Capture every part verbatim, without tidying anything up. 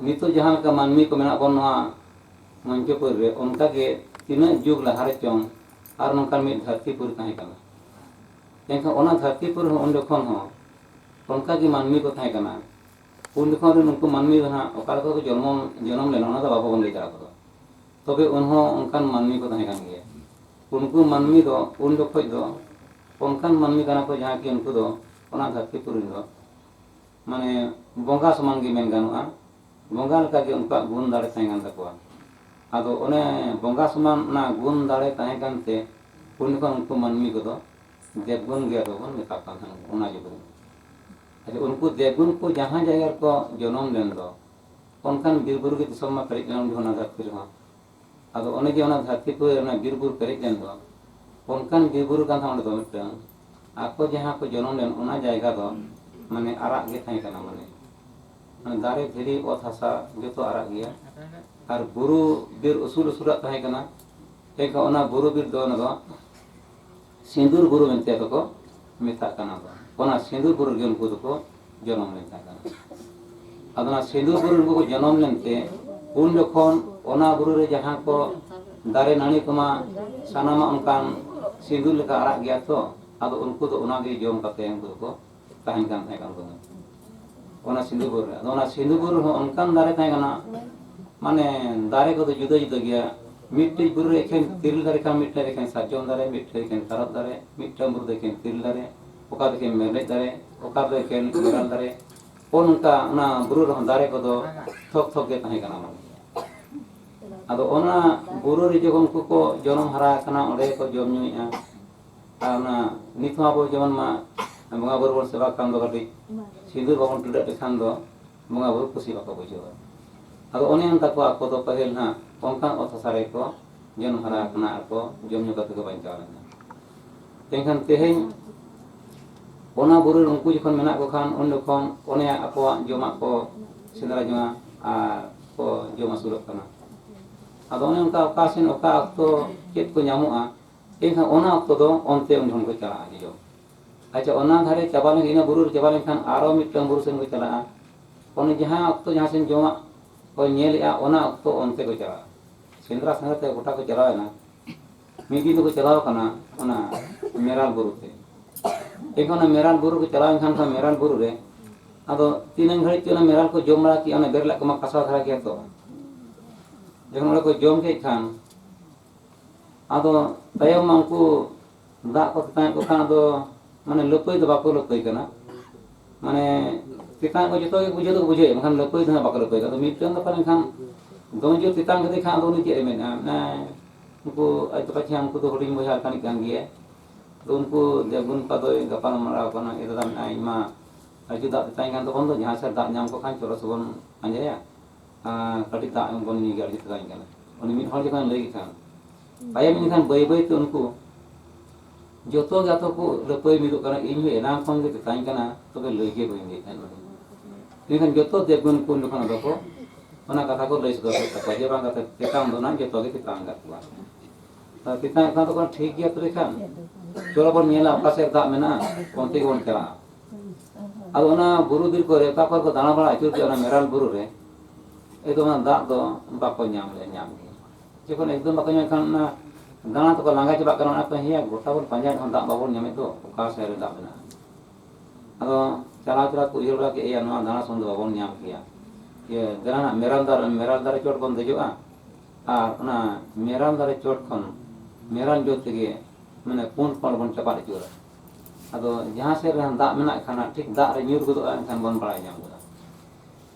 ᱱᱤᱛᱚᱜ ᱡᱟᱦᱟᱸ ᱞᱮᱠᱟ ᱢᱟᱹᱱᱢᱤ ᱠᱚ ᱢᱮᱱᱟᱜ ᱵᱚᱱ ᱱᱚᱣᱟ ᱢᱚᱧᱪᱚᱯᱩᱨᱤ ᱨᱮ, ᱚᱱᱠᱟᱜᱮ ᱛᱤᱱᱟᱹᱜ ᱡᱩᱜᱽ ᱞᱟᱦᱟᱨᱮ ᱪᱚᱝ ᱟᱨ ᱱᱚᱝᱠᱟᱱ ᱢᱤᱫ ᱫᱷᱟᱹᱨᱛᱤᱯᱩᱨᱤ ᱛᱟᱦᱮᱸ ᱠᱟᱱᱟ᱾ ᱮᱱᱠᱷᱟᱱ ᱚᱱᱟ ᱫᱷᱟᱹᱨᱛᱤᱯᱩᱨᱤ ᱦᱚᱸ ᱩᱱ ᱡᱚᱠᱷᱚᱱ ᱦᱚᱸ ᱚᱱᱠᱟᱜᱮ ᱢᱟᱹᱱᱢᱤ ᱠᱚ ᱛᱟᱦᱮᱸ ᱠᱟᱱᱟ᱾ ᱩᱱ ᱡᱚᱠᱷᱚᱱ ᱨᱮ ᱱᱩᱠᱩ ᱢᱟᱹᱱᱢᱤ ᱫᱚ ᱦᱟᱸᱜ ᱚᱠᱟ ᱞᱮᱠᱟ ᱠᱚ ᱡᱚᱱᱢᱚ ᱡᱚᱱᱚᱢ ᱞᱮᱱᱟ, ᱚᱱᱟ ᱫᱚ ᱵᱟᱵᱚᱱ ᱞᱟᱹᱭ ᱫᱟᱲᱮ ᱠᱚᱣᱟ᱾ ᱛᱚᱵᱮ ᱩᱱᱦᱚᱸ ᱚᱱᱠᱟᱱ ᱢᱟᱹᱱᱢᱤ ᱠᱚ ᱛᱟᱦᱮᱸ ᱠᱟᱱ ᱜᱮᱭᱟ᱾ ᱩᱱᱠᱩ ᱢᱟᱹᱱᱢᱤ ᱫᱚ ᱩᱱ ᱡᱚᱠᱷᱚᱡ ᱫᱚ ᱚᱱᱠᱟᱱ ᱢᱟᱹᱱᱢᱤ ᱠᱟᱱᱟ ᱠᱚ, ᱡᱟᱦᱟᱸ ᱠᱤ ᱩᱱᱠᱩ ᱫᱚ ᱚᱱᱟ ᱫᱷᱟᱹᱨᱛᱤ ᱯᱩᱨᱤ ᱫᱚ ᱢᱟᱱᱮ ᱵᱚᱸᱜᱟ ᱥᱚᱢᱟᱱ ᱜᱮ ᱢᱮᱱ ᱜᱟᱱᱚᱜᱼᱟ᱾ ᱵᱚᱸᱜᱟ ᱞᱮᱠᱟᱜᱮ ᱩᱱᱠᱩᱣᱟᱜ ᱜᱩᱱ ᱫᱟᱲᱮ ᱛᱟᱦᱮᱸ ᱠᱟᱱ ᱛᱟᱠᱚᱣᱟ᱾ ᱟᱫᱚ ᱚᱱᱮ ᱵᱚᱸᱜᱟ ᱥᱚᱢᱟᱱ ᱚᱱᱟ ᱜᱩᱱ ᱫᱟᱲᱮ ᱛᱟᱦᱮᱸ ᱠᱟᱱᱛᱮ ᱩᱱ ᱡᱚᱠᱷᱚᱱ ᱩᱱᱠᱩ ᱢᱟᱹᱱᱢᱤ ᱠᱚᱫᱚ ᱫᱮᱵᱽᱜᱩᱱ ᱜᱮ ᱟᱫᱚ ᱵᱚᱱ ᱢᱮᱛᱟ ᱠᱚ ᱠᱟᱱ ᱛᱟᱦᱮᱸᱱᱟ ᱚᱱᱟ ᱡᱩᱜᱽ ᱨᱮ᱾ ᱟᱪᱪᱷᱟ, ᱩᱱᱠᱩ ᱫᱮᱵᱽᱜᱩᱱ ᱠᱚ ᱡᱟᱦᱟᱸ ᱡᱟᱭᱜᱟ ᱨᱮᱠᱚ ᱡᱚᱱᱚᱢ ᱞᱮᱱ ᱫᱚ, ᱚᱱᱠᱟᱱ ᱵᱤᱨ ᱵᱩᱨᱩ ᱜᱮ ᱫᱤᱥᱚᱢ ᱢᱟ ᱯᱮᱨᱮᱡ ᱞᱮᱱ ᱚᱱᱟ ᱫᱷᱟᱹᱨᱛᱤ ᱨᱮᱦᱚᱸ᱾ ᱟᱫᱚ ᱚᱱᱮ ᱡᱮ ᱚᱱᱟ ᱫᱷᱟᱹᱨᱛᱤ ᱯᱩᱨᱤ ᱨᱮ ᱚᱱᱟ ᱵᱤᱨ ᱵᱩᱨᱩ ᱯᱮᱨᱮᱡ ᱞᱮᱱ ᱫᱚ, ᱚᱱᱠᱟᱱ ᱵᱤᱨ ᱵᱩᱨᱩ ᱠᱟᱱ ᱛᱟᱦᱮᱸᱫ ᱚᱸᱰᱮ ᱫᱚ ᱢᱤᱫᱴᱟᱝ, ᱟᱠᱚ ᱡᱟᱦᱟᱸ ᱠᱚ ᱡᱚᱱᱚᱢ ᱞᱮᱱ ᱚᱱᱟ ᱡᱟᱭᱜᱟ ᱫᱚ ᱢᱟᱱᱮ ᱟᱨᱟᱜ ᱜᱮ ᱛᱟᱦᱮᱸ ᱠᱟᱱᱟ, ᱢᱟᱱᱮ ᱢᱟᱱᱮ ᱫᱟᱨᱮ ᱫᱷᱤᱨᱤ ᱚᱛ ᱦᱟᱥᱟ ᱡᱚᱛᱚ ᱟᱨᱟᱜ ᱜᱮᱭᱟ᱾ ᱟᱨ ᱵᱩᱨᱩ ᱵᱤᱨ ᱩᱥᱩᱞ ᱩᱥᱩᱞᱟᱜ ᱛᱟᱦᱮᱸ ᱠᱟᱱᱟ᱾ ᱮᱱᱠᱷᱟᱱ ᱚᱱᱟ ᱵᱩᱨᱩ ᱵᱤᱨ ᱫᱚ ᱚᱱᱟ ᱫᱚ ᱥᱤᱸᱫᱩᱨ ᱵᱩᱨᱩ ᱢᱮᱱᱛᱮ ᱫᱚᱠᱚ ᱢᱮᱛᱟᱜ ᱠᱟᱱᱟ᱾ ᱚᱱᱟ ᱥᱤᱸᱫᱩᱨ ᱵᱩᱨᱩ ᱨᱮᱜᱮ ᱩᱱᱠᱩ ᱫᱚᱠᱚ ᱡᱚᱱᱚᱢ ᱞᱮᱱ ᱛᱟᱦᱮᱸ ᱠᱟᱱᱟ᱾ ᱟᱫᱚ ᱚᱱᱟ ᱥᱤᱸᱫᱩᱨ ᱵᱩᱨᱩ ᱨᱮᱠᱚ ᱡᱚᱱᱚᱢ ᱞᱮᱱᱛᱮ ᱩᱱ ᱡᱚᱠᱷᱚᱱ ᱚᱱᱟ ᱵᱩᱨᱩ ᱨᱮ ᱡᱟᱦᱟᱸ ᱠᱚ ᱫᱟᱨᱮ ᱱᱟᱹᱲᱤ ᱠᱚᱢᱟ ᱥᱟᱱᱟᱢᱟᱜ ᱚᱱᱠᱟᱱ ᱥᱤᱸᱫᱩᱨ ᱞᱮᱠᱟ ᱟᱨᱟᱜ ᱜᱮᱭᱟ ᱛᱚ, ᱟᱫᱚ ᱩᱱᱠᱩ ᱫᱚ ᱚᱱᱟᱜᱮ ᱡᱚᱢ ᱠᱟᱛᱮ ᱩᱱᱠᱩ ᱫᱚᱠᱚ ᱛᱟᱦᱮᱱ ᱠᱟᱱ ᱛᱟᱦᱮᱸ ᱠᱟᱱ ᱛᱟᱵᱚᱱᱟ᱾ ᱚᱱᱟ ᱥᱤᱸᱫᱩ ᱵᱩᱨᱩ ᱨᱮ, ᱟᱫᱚ ᱚᱱᱟ ᱥᱤᱸᱫᱩ ᱵᱩᱨᱩ ᱨᱮᱦᱚᱸ ᱚᱱᱠᱟᱱ ᱫᱟᱨᱮ ᱛᱟᱦᱮᱸ ᱠᱟᱱᱟ, ᱢᱟᱱᱮ ᱫᱟᱨᱮ ᱠᱚᱫᱚ ᱡᱩᱫᱟᱹ ᱡᱩᱫᱟᱹ ᱜᱮᱭᱟ᱾ ᱢᱤᱫᱴᱮᱡ ᱵᱩᱨᱩ ᱨᱮ ᱮᱠᱷᱮᱱ ᱛᱤᱨᱤᱞ ᱫᱟᱨᱮ ᱠᱷᱟᱱ, ᱢᱤᱫᱴᱮᱡ ᱮᱠᱷᱮᱱ ᱥᱟᱨᱡᱚᱢ ᱫᱟᱨᱮ, ᱢᱤᱫᱴᱮᱡ ᱮᱠᱷᱮᱱ ᱛᱟᱨᱚᱵ ᱫᱟᱨᱮ, ᱢᱤᱫᱴᱟᱝ ᱵᱩᱨᱩ ᱫᱚ ᱮᱠᱷᱮᱱ ᱛᱤᱨᱤᱞ ᱫᱟᱨᱮ, ᱚᱠᱟ ᱫᱚ ᱮᱠᱷᱮᱱ ᱢᱮᱨᱞᱮᱡ ᱫᱟᱨᱮ, ᱚᱠᱟ ᱫᱚ ᱮᱠᱷᱮᱱ ᱢᱮᱨᱟᱞ ᱫᱟᱨᱮ᱾ ᱚᱱ ᱚᱱᱠᱟ ᱚᱱᱟ ᱵᱩᱨᱩ ᱨᱮᱦᱚᱸ ᱫᱟᱨᱮ ᱠᱚᱫᱚ ᱛᱷᱚᱠ ᱛᱷᱚᱠ ᱜᱮ ᱛᱟᱦᱮᱸ ᱠᱟᱱᱟ᱾ ᱟᱫᱚ ᱚᱱᱟ ᱵᱩᱨᱩ ᱨᱮ ᱡᱚᱠᱷᱚᱱ ᱩᱱᱠᱩ ᱠᱚ ᱡᱚᱱᱚᱢ ᱦᱟᱨᱟ ᱟᱠᱟᱱᱟ, ᱚᱸᱰᱮ ᱜᱮᱠᱚ ᱡᱚᱢ ᱧᱩᱭᱮᱫᱼᱟ᱾ ᱟᱨ ᱚᱱᱟ ᱱᱤᱛ ᱦᱚᱸ ᱟᱵᱚ ᱡᱮᱢᱚᱱ ᱢᱟ ᱵᱚᱸᱜᱟ ᱵᱩᱨᱩ ᱵᱚᱱ ᱥᱮᱵᱟ ᱠᱷᱟᱱ ᱫᱚ ᱠᱟᱹᱴᱤᱡ ᱥᱤᱸᱫᱩᱨ ᱵᱟᱵᱚᱱ ᱴᱤᱰᱟᱹᱜ ᱞᱮᱠᱷᱟᱱ ᱫᱚ ᱵᱚᱸᱜᱟ ᱵᱩᱨᱩ ᱠᱩᱥᱤ ᱵᱟᱠᱚ ᱵᱩᱡᱷᱟᱹᱣᱟ᱾ ᱟᱫᱚ ᱚᱱᱮ ᱚᱱᱠᱟ ᱠᱚ ᱟᱠᱚ ᱫᱚ ᱯᱟᱹᱦᱤᱞ ᱦᱟᱸᱜ ᱚᱱᱠᱟᱱ ᱚᱛ ᱦᱟᱥᱟ ᱨᱮᱠᱚ ᱡᱚᱱᱚᱢ ᱦᱟᱨᱟ ᱟᱠᱟᱱᱟ ᱟᱨ ᱠᱚ ᱡᱚᱢ ᱧᱩ ᱠᱟᱛᱮ ᱠᱚ ᱵᱟᱧᱪᱟᱣ ᱞᱮᱱᱟ᱾ ᱮᱱᱠᱷᱟᱱ ᱛᱮᱦᱮᱧ ᱚᱱᱟ ᱵᱩᱨᱩ ᱨᱮ ᱩᱱᱠᱩ ᱡᱚᱠᱷᱚᱱ ᱢᱮᱱᱟᱜ ᱠᱚ ᱠᱷᱟᱱ, ᱩᱱ ᱡᱚᱠᱷᱚᱱ ᱚᱱᱮ ᱟᱠᱚᱣᱟᱜ ᱡᱚᱢᱟᱜ ᱠᱚ ᱥᱮᱸᱫᱽᱨᱟ ᱡᱚᱝᱟ ᱟᱨ ᱠᱚ ᱡᱚᱢ ᱟᱹᱥᱩᱞᱚᱜ ᱠᱟᱱᱟ᱾ ᱟᱫᱚ ᱚᱱᱮ ᱚᱱᱠᱟ ᱚᱠᱟ ᱥᱮᱱ ᱚᱠᱟ ᱚᱠᱛᱚ ᱪᱮᱫ ᱠᱚ ᱧᱟᱢᱚᱜᱼᱟ, ᱮᱱᱠᱷᱟᱱ ᱚᱱᱟ ᱚᱠᱛᱚ ᱫᱚ ᱚᱱᱛᱮ ᱩᱱ ᱡᱚᱠᱷᱚᱱ ᱠᱚ ᱪᱟᱞᱟᱜᱼᱟ ᱡᱚᱡᱚᱢ᱾ ᱟᱪᱪᱷᱟ, ᱚᱱᱟ ᱫᱷᱟᱨᱮ ᱪᱟᱵᱟ ᱞᱮᱱᱠᱷᱟᱱ, ᱤᱱᱟᱹ ᱵᱩᱨᱩ ᱨᱮ ᱪᱟᱵᱟ ᱞᱮᱱᱠᱷᱟᱱ ᱟᱨᱚ ᱢᱤᱫᱴᱟᱝ ᱵᱩᱨᱩ ᱥᱮᱱ ᱠᱚ ᱪᱟᱞᱟᱜᱼᱟ᱾ ᱚᱱᱮ ᱡᱟᱦᱟᱸ ᱚᱠᱛᱚ ᱡᱟᱦᱟᱸ ᱥᱮᱱ ᱡᱚᱢᱟᱜ ᱠᱚ ᱧᱮᱞᱮᱜᱼᱟ, ᱚᱱᱟ ᱚᱠᱛᱚ ᱚᱱᱛᱮ ᱠᱚ ᱪᱟᱞᱟᱜᱼᱟ᱾ ᱥᱮᱸᱫᱽᱨᱟ ᱥᱮᱸᱫᱽᱨᱟ ᱛᱮ ᱜᱚᱴᱟ ᱠᱚ ᱪᱟᱞᱟᱣᱮᱱᱟ᱾ ᱢᱤᱫ ᱫᱤᱱ ᱫᱚᱠᱚ ᱪᱟᱞᱟᱣ ᱠᱟᱱᱟ ᱚᱱᱟ ᱢᱮᱨᱟᱞ ᱵᱩᱨᱩ ᱛᱮ᱾ ᱮᱱᱠᱷᱟᱱ ᱚᱱᱟ ᱢᱮᱨᱟᱞ ᱵᱩᱨᱩ ᱠᱚ ᱪᱟᱞᱟᱣᱮᱱ ᱠᱷᱟᱱ, ᱚᱱᱟ ᱢᱮᱨᱟᱞ ᱵᱩᱨᱩ ᱨᱮ ᱟᱫᱚ ᱛᱤᱱᱟᱹᱝ ᱜᱷᱟᱹᱲᱤᱡ ᱪᱚ ᱚᱱᱟ ᱢᱮᱨᱟᱞ ᱠᱚ ᱡᱚᱢ ᱵᱟᱲᱟ ᱠᱮᱜᱼᱟ, ᱚᱱᱟ ᱵᱮᱨᱮᱞᱟᱜ ᱠᱚᱢᱟ ᱠᱟᱥᱟ ᱫᱷᱟᱨᱟ ᱜᱮᱭᱟ ᱛᱚ᱾ ᱡᱚᱠᱷᱚᱱ ᱚᱸᱰᱮ ᱠᱚ ᱡᱚᱢ ᱠᱮᱫ ᱠᱷᱟᱱ, ᱟᱫᱚ ᱛᱟᱭᱚᱢ ᱢᱟ ᱩᱱᱠᱩ ᱫᱟᱜ ᱠᱚ ᱛᱮᱛᱟᱝ ᱮᱫ ᱠᱚ ᱠᱷᱟᱱ, ᱟᱫᱚ ᱢᱟᱱᱮ ᱞᱟᱹᱯᱟᱹᱭ ᱫᱚ ᱵᱟᱠᱚ ᱞᱟᱹᱯᱟᱹᱭ ᱠᱟᱱᱟ᱾ ᱢᱟᱱᱮ ᱛᱮᱛᱟᱝ ᱠᱚ ᱡᱚᱛᱚ ᱜᱮ ᱵᱩᱡᱷᱟᱹᱣ ᱫᱚᱠᱚ ᱵᱩᱡᱷᱟᱹᱣᱮᱫ, ᱢᱮᱱᱠᱷᱟᱱ ᱞᱟᱹᱯᱟᱹᱭ ᱫᱚ ᱦᱟᱸᱜ ᱵᱟᱠᱚ ᱞᱟᱹᱯᱟᱹᱭ ᱠᱟᱱᱟ᱾ ᱟᱫᱚ ᱢᱤᱫᱴᱟᱝ ᱫᱚ ᱯᱟᱞᱮᱱ ᱠᱷᱟᱱ ᱫᱚᱢᱮ ᱡᱳᱨ ᱛᱮᱛᱟᱝ ᱠᱮᱫᱮ ᱠᱷᱟᱱ, ᱟᱫᱚ ᱩᱱᱤ ᱪᱮᱫ ᱮ ᱢᱮᱱᱟ? ᱢᱟᱱᱮ ᱩᱱᱠᱩ ᱟᱡ ᱫᱚ ᱯᱟᱪᱷᱮ ᱩᱱᱠᱩ ᱫᱚ ᱦᱩᱰᱤᱧ ᱵᱚᱭᱦᱟ ᱞᱮᱠᱟᱱᱤᱡ ᱠᱟᱱ ᱜᱮᱭᱟᱭ᱾ ᱟᱫᱚ ᱩᱱᱠᱩ ᱫᱮᱵ ᱜᱩᱱ ᱠᱚ ᱫᱚᱭ ᱜᱟᱯᱟᱞ ᱢᱟᱨᱟᱣ ᱠᱟᱱᱟ, "ᱮ ᱫᱟᱫᱟ, ᱢᱮᱱᱟᱭ ᱤᱧ ᱢᱟ ᱟᱹᱰᱤ ᱡᱳᱨ ᱫᱟᱜ ᱛᱮᱛᱟᱝ ᱠᱟᱱ ᱛᱟᱵᱚᱱ ᱫᱚ, ᱡᱟᱦᱟᱸ ᱥᱮᱫ ᱫᱟᱜ ᱧᱟᱢ ᱠᱚ ᱠᱷᱟᱱ ᱪᱚᱞᱚ ᱥᱮᱵᱚᱱ ᱯᱟᱸᱡᱟᱭᱟ, ᱟᱨ ᱠᱟᱹᱴᱤᱡ ᱫᱟᱜ ᱵᱚᱱ ᱧᱩᱭ ᱜᱮᱭᱟ, ᱟᱹᱰᱤ ᱡᱳᱨ ᱛᱮᱛᱟᱝ ᱠᱟᱱᱟ᱾" ᱩᱱᱤ ᱢᱤᱫ ᱦᱚᱲ ᱡᱚᱠᱷᱚᱱ ᱞᱟᱹᱭ ᱠᱮᱫ ᱠᱷᱟᱱ, ᱛᱟᱭᱚᱢ ᱮᱱᱠᱷᱟᱱ ᱵᱟᱹᱭ ᱵᱟᱹᱭ ᱛᱮ ᱩᱱᱠᱩ ᱡᱚᱛᱚ ᱜᱮ ᱟᱫᱚ ᱠᱚ ᱞᱟᱹᱯᱟᱹᱭ ᱢᱤᱫᱚᱜ ᱠᱟᱱᱟ, "ᱤᱧ ᱦᱚᱸ ᱮᱱᱟᱝ ᱠᱷᱚᱱ ᱜᱮ ᱛᱮᱛᱟᱝ ᱠᱟᱱᱟ, ᱛᱚᱵᱮ ᱞᱟᱹᱭ ᱜᱮ ᱵᱟᱹᱧ ᱞᱟᱹᱭᱮᱫ ᱛᱟᱦᱮᱸᱫ ᱱᱚᱰᱮ᱾" ᱢᱮᱱᱠᱷᱟᱱ ᱡᱚᱛᱚ ᱫᱮᱵ ᱜᱩᱱ ᱠᱚ ᱡᱚᱠᱷᱚᱱ ᱟᱫᱚ ᱠᱚ ᱚᱱᱟ ᱠᱟᱛᱷᱟ ᱠᱚ ᱞᱟᱹᱭ ᱥᱚᱫᱚᱨ ᱠᱮᱫ ᱛᱟᱠᱚᱣᱟ ᱡᱮ, "ᱵᱟᱝ ᱠᱟᱛᱮ ᱛᱮᱛᱟᱝ ᱫᱚ ᱱᱟᱜ ᱡᱚᱛᱚ ᱜᱮ ᱛᱮᱛᱟᱝ ᱟᱠᱟᱫ ᱠᱚᱣᱟ᱾" ᱛᱮᱛᱟᱝ ᱮᱫ ᱠᱷᱟᱱ ᱫᱚᱠᱚ, "ᱴᱷᱤᱠ ᱜᱮᱭᱟ ᱛᱚᱵᱮ ᱠᱷᱟᱱ, ᱪᱚᱞᱚ ᱵᱚᱱ ᱧᱮᱞᱟ ᱚᱠᱟ ᱥᱮᱫ ᱫᱟᱜ ᱢᱮᱱᱟᱜᱼᱟ, ᱚᱱᱛᱮ ᱜᱮᱵᱚᱱ ᱪᱟᱞᱟᱜᱼᱟ᱾" ᱟᱫᱚ ᱚᱱᱟ ᱵᱩᱨᱩ ᱵᱤᱨ ᱠᱚᱨᱮ ᱚᱠᱟ ᱠᱚᱨᱮ ᱠᱚ ᱫᱟᱬᱟ ᱵᱟᱲᱟ ᱟᱹᱪᱩᱨ ᱠᱮᱫᱼᱟ, ᱚᱱᱟ ᱢᱮᱨᱟᱞ ᱵᱩᱨᱩ ᱨᱮ, ᱮᱠᱫᱚᱢ ᱚᱱᱟ ᱫᱟᱜ ᱫᱚ ᱵᱟᱠᱚ ᱧᱟᱢ ᱞᱮᱫᱼᱟ, ᱧᱟᱢ ᱜᱮ᱾ ᱡᱚᱠᱷᱚᱱ ᱮᱠᱫᱚᱢ ᱵᱟᱠᱚ ᱧᱟᱢ ᱠᱷᱟᱱ, ᱚᱱᱟ ᱫᱟᱬᱟ ᱛᱮᱠᱚ ᱞᱟᱸᱜᱟ ᱪᱟᱵᱟᱜ ᱠᱟᱱᱟ, ᱚᱱᱟ ᱠᱚ, "ᱦᱮᱸᱭᱟ, ᱜᱚᱴᱟ ᱵᱚᱱ ᱯᱟᱸᱡᱟ ᱨᱮᱦᱚᱸ ᱫᱟᱜ ᱵᱟᱵᱚᱱ ᱧᱟᱢᱮᱫ ᱫᱚ, ᱚᱠᱟ ᱥᱮᱫ ᱨᱮ ᱫᱟᱜ ᱢᱮᱱᱟᱜᱼᱟ?" ᱟᱫᱚ ᱪᱟᱞᱟᱣ ᱪᱟᱞᱟᱣ ᱠᱚ ᱩᱭᱦᱟᱹᱨ ᱵᱟᱲᱟ ᱠᱮᱫᱼᱟ, "ᱮᱭᱟ, ᱱᱚᱣᱟ ᱫᱟᱬᱟ ᱥᱚᱢᱚᱭ ᱫᱚ ᱵᱟᱵᱚᱱ ᱧᱟᱢ ᱠᱮᱭᱟ, ᱤᱭᱟᱹ, ᱫᱮᱞᱟ ᱱᱟᱜ ᱢᱮᱨᱟᱞ ᱫᱟᱨᱮ, ᱢᱮᱨᱟᱞ ᱫᱟᱨᱮ ᱪᱚᱴ ᱵᱚᱱ ᱫᱮᱡᱚᱜᱼᱟ, ᱟᱨ ᱚᱱᱟ ᱢᱮᱨᱟᱞ ᱫᱟᱨᱮ ᱪᱚᱴ ᱠᱷᱚᱱ ᱢᱮᱨᱟᱞ ᱡᱚ ᱛᱮᱜᱮ, ᱢᱟᱱᱮ, ᱯᱩᱸᱰ ᱯᱩᱸᱰ ᱵᱚᱱ ᱪᱟᱯᱟᱫ ᱟᱹᱪᱩᱨᱟ᱾ ᱟᱫᱚ ᱡᱟᱦᱟᱸ ᱥᱮᱫ ᱨᱮ ᱫᱟᱜ ᱢᱮᱱᱟᱜ ᱠᱷᱟᱱ, ᱴᱷᱤᱠ ᱫᱟᱜ ᱨᱮ ᱧᱩᱨ ᱜᱚᱫᱚᱜᱼᱟ, ᱮᱱᱠᱷᱟᱱ ᱵᱚᱱ ᱵᱟᱲᱟᱭ ᱧᱟᱢ ᱜᱚᱫᱟ᱾"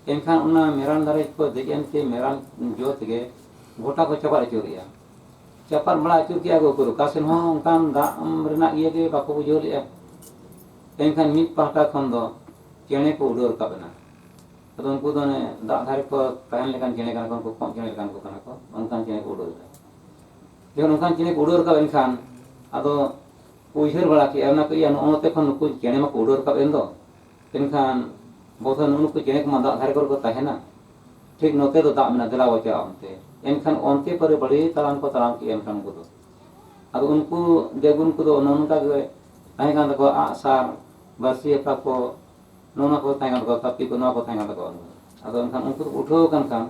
ᱮᱱᱠᱷᱟᱱ ᱚᱱᱟ ᱢᱮᱨᱟᱞ ᱫᱟᱨᱮ ᱠᱚ ᱫᱮᱡ ᱮᱱᱛᱮ ᱢᱮᱨᱟᱞ ᱡᱚ ᱛᱮᱜᱮ ᱜᱚᱴᱟ ᱠᱚ ᱪᱟᱯᱟᱫ ᱟᱹᱪᱩᱨᱮᱜᱼᱟ᱾ ᱪᱟᱯᱟᱫ ᱵᱟᱲᱟ ᱟᱹᱪᱩᱨ ᱠᱮᱜᱼᱟ ᱠᱚ, ᱩᱠᱩᱨ ᱚᱠᱟ ᱥᱮᱱ ᱦᱚᱸ ᱚᱱᱠᱟᱱ ᱫᱟᱜ ᱨᱮᱱᱟᱜ ᱤᱭᱟᱹ ᱜᱮ ᱵᱟᱠᱚ ᱵᱩᱡᱷᱟᱹᱣ ᱞᱮᱜᱼᱟ᱾ ᱮᱱᱠᱷᱟᱱ ᱢᱤᱫ ᱯᱟᱦᱴᱟ ᱠᱷᱚᱱ ᱫᱚ ᱪᱮᱬᱮ ᱠᱚ ᱩᱰᱟᱹᱣ ᱨᱟᱠᱟᱵ ᱮᱱᱟ᱾ ᱟᱫᱚ ᱩᱱᱠᱩ ᱫᱚ ᱚᱱᱮ ᱫᱟᱜ ᱫᱷᱟᱨᱮ ᱠᱚ ᱛᱟᱦᱮᱱ ᱞᱮᱠᱟᱱ ᱪᱮᱬᱮ ᱠᱟᱱᱟ ᱠᱚ, ᱩᱱᱠᱩ ᱠᱚᱸᱜ ᱪᱮᱬᱮ ᱞᱮᱠᱟᱱ ᱠᱚ ᱠᱟᱱᱟ ᱠᱚ, ᱚᱱᱠᱟᱱ ᱪᱮᱬᱮ ᱠᱚ ᱩᱰᱟᱹᱣ ᱮᱫᱟ᱾ ᱡᱚᱠᱷᱚᱱ ᱚᱱᱠᱟᱱ ᱪᱮᱬᱮ ᱠᱚ ᱩᱰᱟᱹᱣ ᱨᱟᱠᱟᱵ ᱮᱱᱠᱷᱟᱱ, ᱟᱫᱚ ᱠᱚ ᱩᱭᱦᱟᱹᱨ ᱵᱟᱲᱟ ᱠᱮᱜᱼᱟ, ᱚᱱᱟ ᱠᱚ, "ᱤᱭᱟᱹ, ᱱᱚᱜᱼᱚ ᱱᱚᱛᱮ ᱠᱷᱚᱱ ᱱᱩᱠᱩ ᱪᱮᱬᱮ ᱢᱟᱠᱚ ᱩᱰᱟᱹᱣ ᱨᱟᱠᱟᱵ ᱮᱱ ᱫᱚ, ᱮᱱᱠᱷᱟᱱ ᱵᱚᱫᱷᱚᱭ ᱱᱩᱜᱼᱩ ᱱᱩᱠᱩ ᱪᱮᱬᱮ ᱠᱚᱢᱟ ᱫᱟᱜ ᱫᱷᱟᱨᱮ ᱠᱚᱨᱮ ᱠᱚ ᱛᱟᱦᱮᱱᱟ, ᱴᱷᱤᱠ ᱱᱚᱛᱮ ᱫᱚ ᱫᱟᱜ ᱢᱮᱱᱟᱜᱼᱟ, ᱫᱮᱞᱟ ᱵᱚ ᱪᱟᱞᱟᱜᱼᱟ ᱚᱱᱛᱮ᱾" ᱮᱱᱠᱷᱟᱱ ᱚᱱᱛᱮ ᱯᱟᱹᱨᱤ ᱵᱟᱹᱲᱤ ᱛᱟᱲᱟᱢ ᱠᱚ ᱛᱟᱲᱟᱢ ᱠᱮᱜᱼᱟ ᱮᱱᱠᱷᱟᱱ ᱩᱱᱠᱩ ᱫᱚ᱾ ᱟᱫᱚ ᱩᱱᱠᱩ ᱫᱮᱵ ᱜᱩᱱ ᱠᱚᱫᱚ ᱱᱚᱜᱼᱚ ᱱᱚᱝᱠᱟ ᱜᱮ ᱛᱟᱦᱮᱸ ᱠᱟᱱ ᱛᱟᱠᱚᱣᱟ, ᱟᱜᱼᱥᱟᱨ, ᱵᱟᱹᱲᱥᱤ ᱦᱮᱯᱨᱟ ᱠᱚ, ᱱᱚᱜᱼᱚ ᱱᱚᱣᱟ ᱠᱚ ᱛᱟᱦᱮᱸ ᱠᱟᱱ ᱛᱟᱠᱚᱣᱟ, ᱠᱟᱹᱯᱤ ᱠᱚ, ᱱᱚᱣᱟ ᱠᱚ ᱛᱟᱦᱮᱸ ᱠᱟᱱ ᱛᱟᱠᱚᱣᱟ᱾ ᱟᱫᱚ ᱮᱱᱠᱷᱟᱱ ᱩᱱᱠᱩ ᱫᱚᱠᱚ ᱩᱴᱷᱟᱹᱣ ᱟᱠᱟᱱ ᱠᱷᱟᱱ,